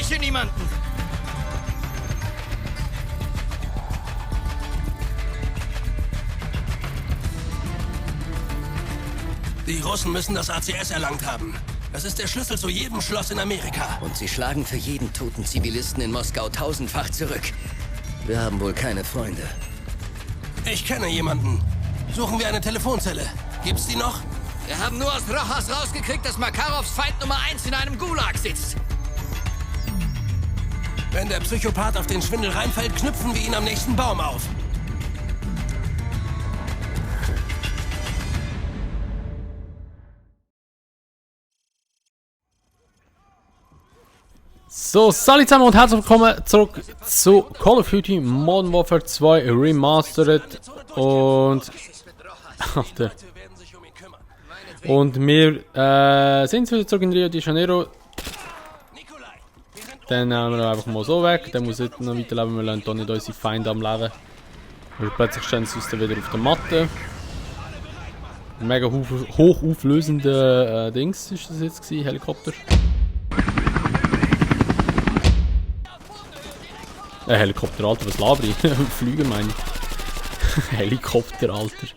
hier niemanden. Die Russen müssen das ACS erlangt haben. Das ist der Schlüssel zu jedem Schloss in Amerika. Und sie schlagen für jeden toten Zivilisten in Moskau 1000-fach zurück. Wir haben wohl keine Freunde. Ich kenne jemanden. Suchen wir eine Telefonzelle. Gibt's die noch? Wir haben nur aus Rojas rausgekriegt, dass Makarovs Feind Nummer 1 in einem Gulag sitzt. Wenn der Psychopath auf den Schwindel reinfällt, knüpfen wir ihn am nächsten Baum auf. So, salut zusammen und herzlich willkommen zurück zu Call of Duty Modern Warfare 2 Remastered und und wir sind wieder zurück in Rio de Janeiro. Dann nehmen wir einfach mal so weg, dann muss jetzt noch weiterleben, wir lassen hier nicht unsere Feinde am Leben. Und plötzlich stehen sie uns dann wieder auf der Matte. Ein mega hochauflösender Dings ist das jetzt gewesen, Helikopter. Helikopter, Alter, was laber ich? Flüger meine ich. Helikopter, Alter.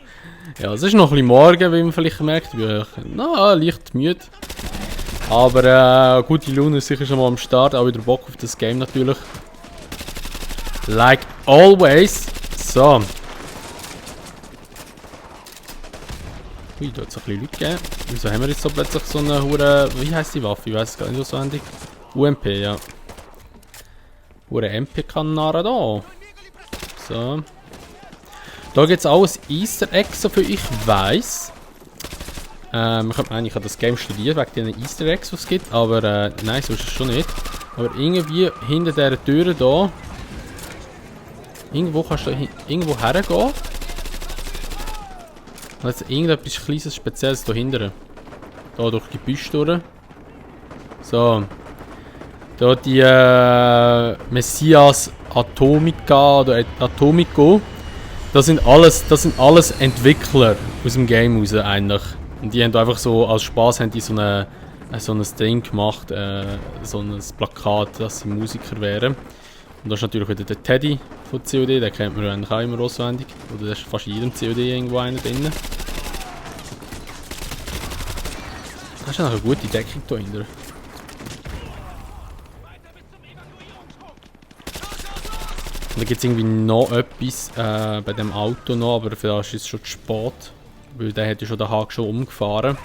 Ja, es ist noch ein bisschen morgen, wie man vielleicht merkt. Ich bin leicht müde. Aber gute Laune ist sicher schon mal am Start. Auch wieder Bock auf das Game natürlich. Like always. So. Ui, da hat es ein bisschen Leute gegeben. Wieso haben wir jetzt so plötzlich so eine hure... Wie heisst die Waffe? Ich weiß gar nicht auswendig. UMP, ja. Hure MP-Kanare da. So. Da gibt es auch ein Easter Egg, soviel ich weiss. Ich habe das Game studiert wegen den Easter Eggs, die es gibt. Aber nein, so ist es schon nicht. Aber irgendwie hinter dieser Tür da. Irgendwo kannst du irgendwo hergehen. Und jetzt irgendetwas kleines Spezielles da hinten. Da durch die Büsche durch. So. Da die Messias Atomica oder Atomico, das sind alles Entwickler aus dem Game raus eigentlich. Und die haben einfach so als Spaß haben die so ein Ding gemacht, so ein Plakat, dass sie Musiker wären. Und da ist natürlich wieder der Teddy von COD, den kennt man eigentlich auch immer auswendig. Oder da ist fast in jedem COD irgendwo einer drin. Das ist eigentlich eine gute Deckung da hinten. Und da gibt es irgendwie noch etwas bei dem Auto noch, aber für das ist es schon zu spät. Weil der hätte schon den Haken schon umgefahren.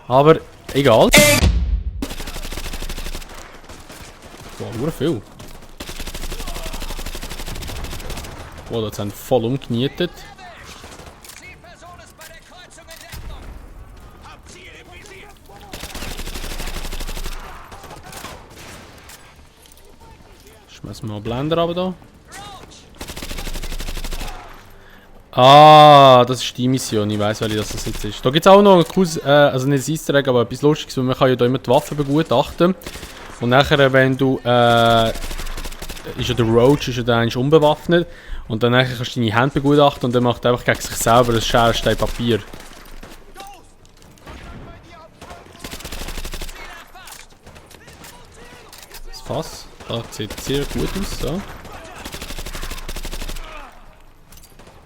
Aber egal. Wow, nur viel. Wow, das haben voll umgenietet. Schmeißen wir mal Blender runter da. Ah, das ist die Mission. Ich weiss, welche das jetzt ist. Da gibt es auch noch ein cooles, also nicht ein Easter Egg, aber etwas Lustiges, weil man kann ja da immer die Waffen begutachten. Und nachher, wenn du, ist ja der Roach ist ja dann eigentlich unbewaffnet. Und dann nachher kannst du deine Hände begutachten und dann macht er einfach gegen sich selber ein Scherstein Papier. Das Fass. Das sieht sehr gut aus, so.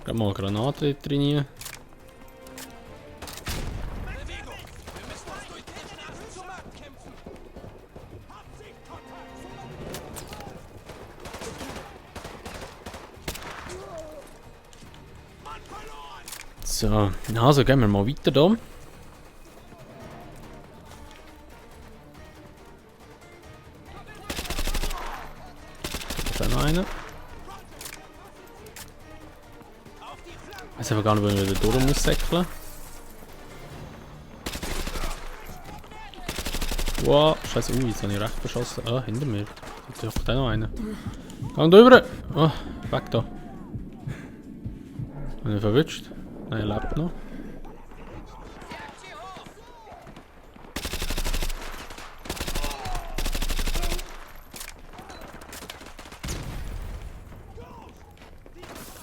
Gerade mal eine Granate drin. So, also gehen wir mal weiter da. Da ist auch noch einer. Ich weiß einfach gar nicht, wo ich wieder durch muss säckeln. Wow, scheiße, jetzt habe ich recht verschossen. Ah, hinter mir. Jetzt hofft auch noch einer. Gang drüber! Oh, weg da. Bin ich verwünscht? Nein, er lebt noch.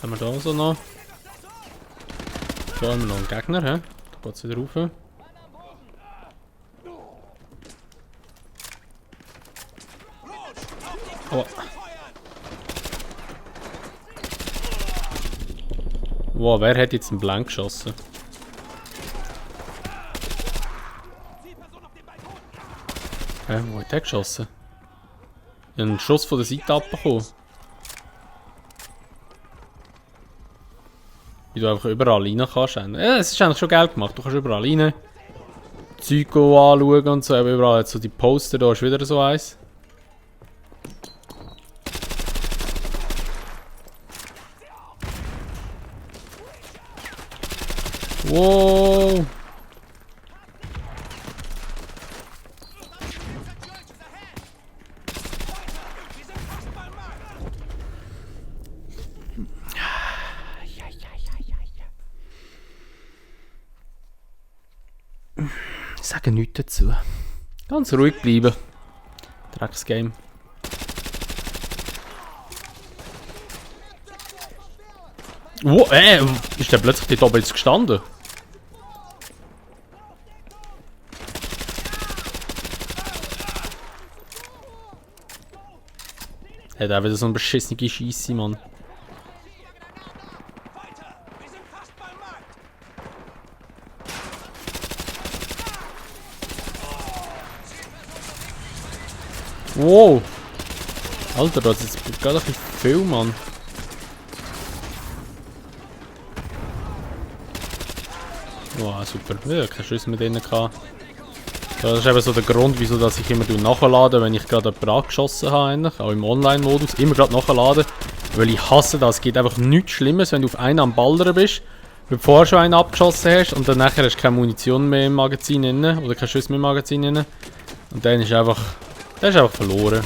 Haben wir da so noch? Da haben wir noch einen Gegner, he? Da geht es wieder rauf. Oh. Wow, wer hat jetzt einen Blank geschossen? Wo hat der geschossen? Ich habe einen Schuss von der Seite abbekommen. Wie du einfach überall rein kannst. Ja, es ist eigentlich schon geil gemacht. Du kannst überall rein. Zeug anschauen und so. Aber überall so die Poster, da ist wieder so eins. Wow! Ich sage nichts dazu. Ganz ruhig bleiben. Drecksgame. Wo? Ist der plötzlich dort oben jetzt gestanden? Hat auch wieder so eine beschissene Scheisse, Mann. Wow! Alter, das ist jetzt gerade ein bisschen viel, Mann. Wow, super. Ja, kein Schuss mit denen gehabt. Das ist eben so der Grund, wieso dass ich immer nachlade, wenn ich gerade jemanden angeschossen habe, eigentlich, auch im Online-Modus. Immer gerade nachladen. Weil ich hasse das. Es geht einfach nichts Schlimmes, wenn du auf einen am Ballern bist, wenn du vorher schon einen abgeschossen hast und dann nachher hast du keine Munition mehr im Magazin drin, oder kein Schuss mehr im Magazin drin. Und dann ist einfach... Der ist einfach verloren.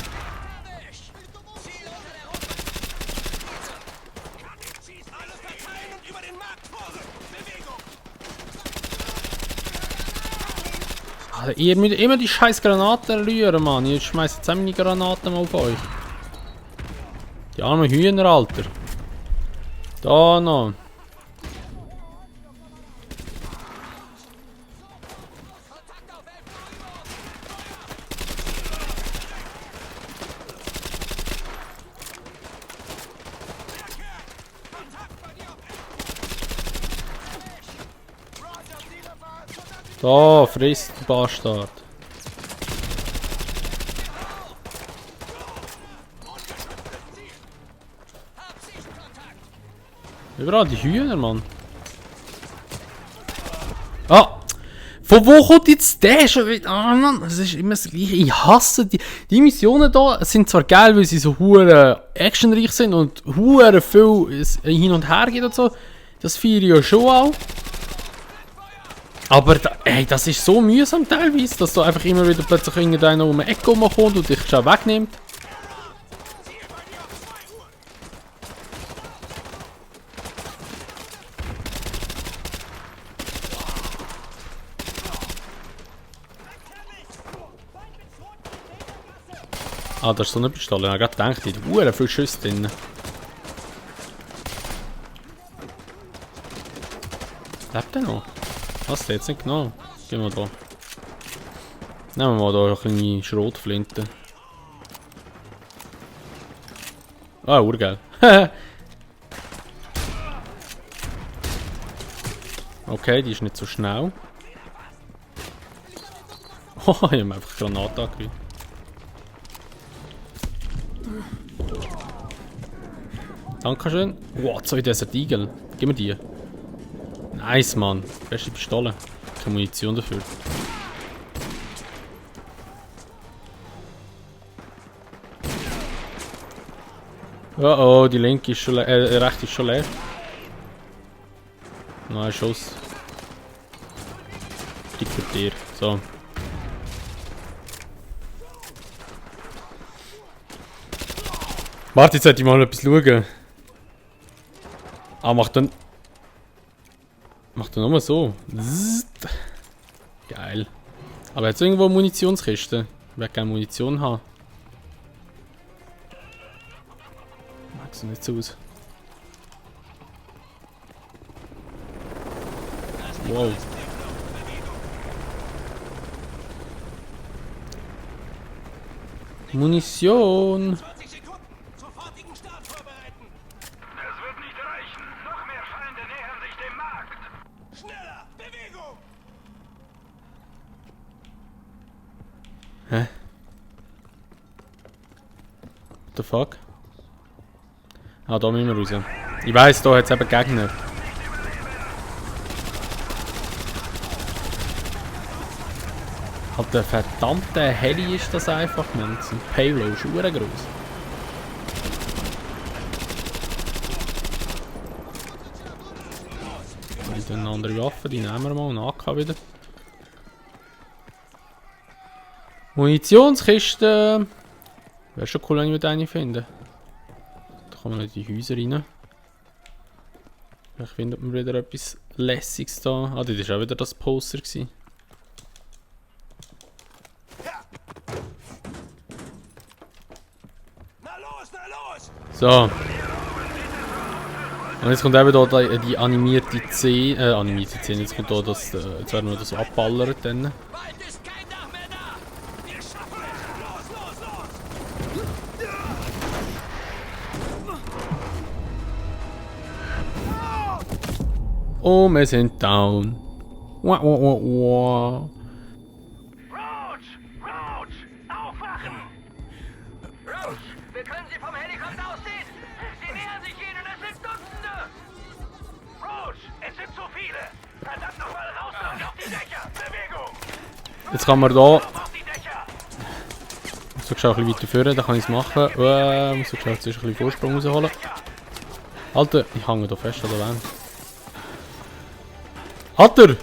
Alter, ihr müsst immer die scheiß Granaten rühren, Mann. Ich schmeiß jetzt auch meine Granaten mal auf euch. Die armen Hühner, Alter. Da noch. Da, frisst du Bastard. Überall die Hühner, Mann. Ah! Von wo kommt jetzt der schon wieder? Ah, Mann, das ist immer das Gleiche. Ich hasse die Missionen da. Sind zwar geil, weil sie so hure actionreich sind und hure viel hin und her geht und so. Das feiere ich ja schon auch. Aber ey, das ist so mühsam teilweise, dass da einfach immer wieder plötzlich irgendeiner um eine Ecke rumkommt und dich schon wegnimmt. Ah, da ist so eine Pistole. Ich habe gerade gedacht, die hat viele Schüsse drin. Lebt der noch? Was, der jetzt nicht genau? Gehen wir da. Nehmen wir mal da eine kleine Schrotflinte. Ah, urgeil. Okay, die ist nicht so schnell. Oh, ich habe einfach Granate angegriffen. Dankeschön. Wow, 2 Desert Eagle. Gib mir die. Nice, Mann. Beste Pistole. Keine Munition dafür. Oh, die linke ist schon leer. Rechte ist schon leer. Nein, Schuss. Dick für dir. So. Warte, jetzt sollte ich mal etwas schauen. Ah, macht dann nur so. Zzzt. Geil. Aber jetzt irgendwo eine Munitionskiste. Ich werde gerne Munition haben. Mag so nicht so aus. Wow. Munition. 20 Sekunden. Sofortigen Start vorbereiten. Das wird nicht reichen. Noch mehr Feinde nähern sich dem Markt. Schneller. Bewegung. Hä? What the fuck? Ah, da müssen wir raus. Ich weiss, da hat es eben Gegner. Halt der verdammte Heli ist das einfach, man. Das sind Payload, ist verdammt gross. Und eine andere Waffe, die nehmen wir mal und AK wieder. Munitionskiste! Wäre schon cool, wenn ich eine finde. Da kann man in die Häuser rein. Vielleicht findet man wieder etwas Lässiges da. Ah, das war auch wieder das Poster gewesen. Na los, na los. So. Und jetzt kommt eben hier die animierte Szene. Animierte Szene. Jetzt kommt hier das. Jetzt werden wir das abballern dann. Bald ist kein Dach mehr da. Wir schaffen es. Los, los, los. Oh, wir sind down. Wah, wah, wah, wah. Roach! Roach! Aufwachen! Roach, wir können sie vom Helikopter aus sehen. Sie nähern sich ihnen, es sind Dutzende. Roach! Es sind zu viele! Verdammt nochmal raus und auf die Dächer! Bewegung! Jetzt kann man hier. Auf die Dächer! Ich muss schon ein bisschen weiter führen, dann kann ich es machen. Muss ich jetzt ein bisschen Vorsprung rausholen. Alter, ich hänge hier fest an der Wand. Hat er!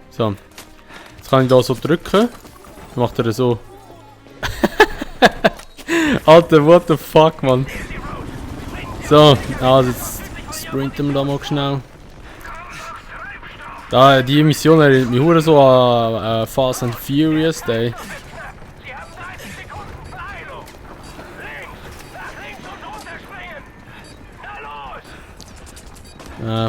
So. Jetzt kann ich da so drücken. Dann macht er so. Alter, what the fuck, man. So, also jetzt sprinten wir da mal schnell. Da, die Mission erinnert mich hure so an Fast and Furious Day. Sie haben 30 Sekunden Verheilung! Links! Nach links und runterspringen! Na los!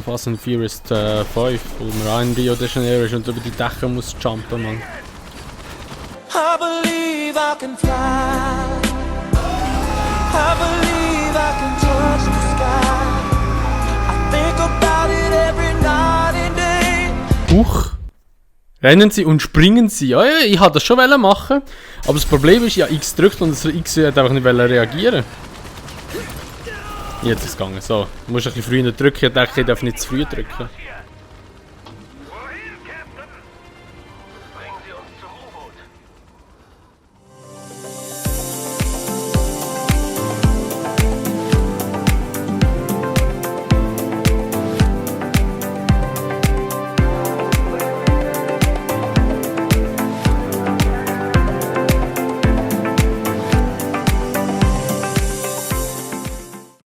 Fast and Furious 5, wo man auch in Rio de Janeiro ist und über die Dächer muss jumpen, man. I believe I can fly. I believe I can touch the sky. I think about it every night and day. Huch! Rennen sie und springen sie. Ja, ja, ich wollte das schon machen. Aber das Problem ist, ich habe X gedrückt und das X hat einfach nicht reagieren. Jetzt ist es gegangen. So, du musst ein bisschen früher drücken. Ich dachte, ich darf nicht zu früh drücken.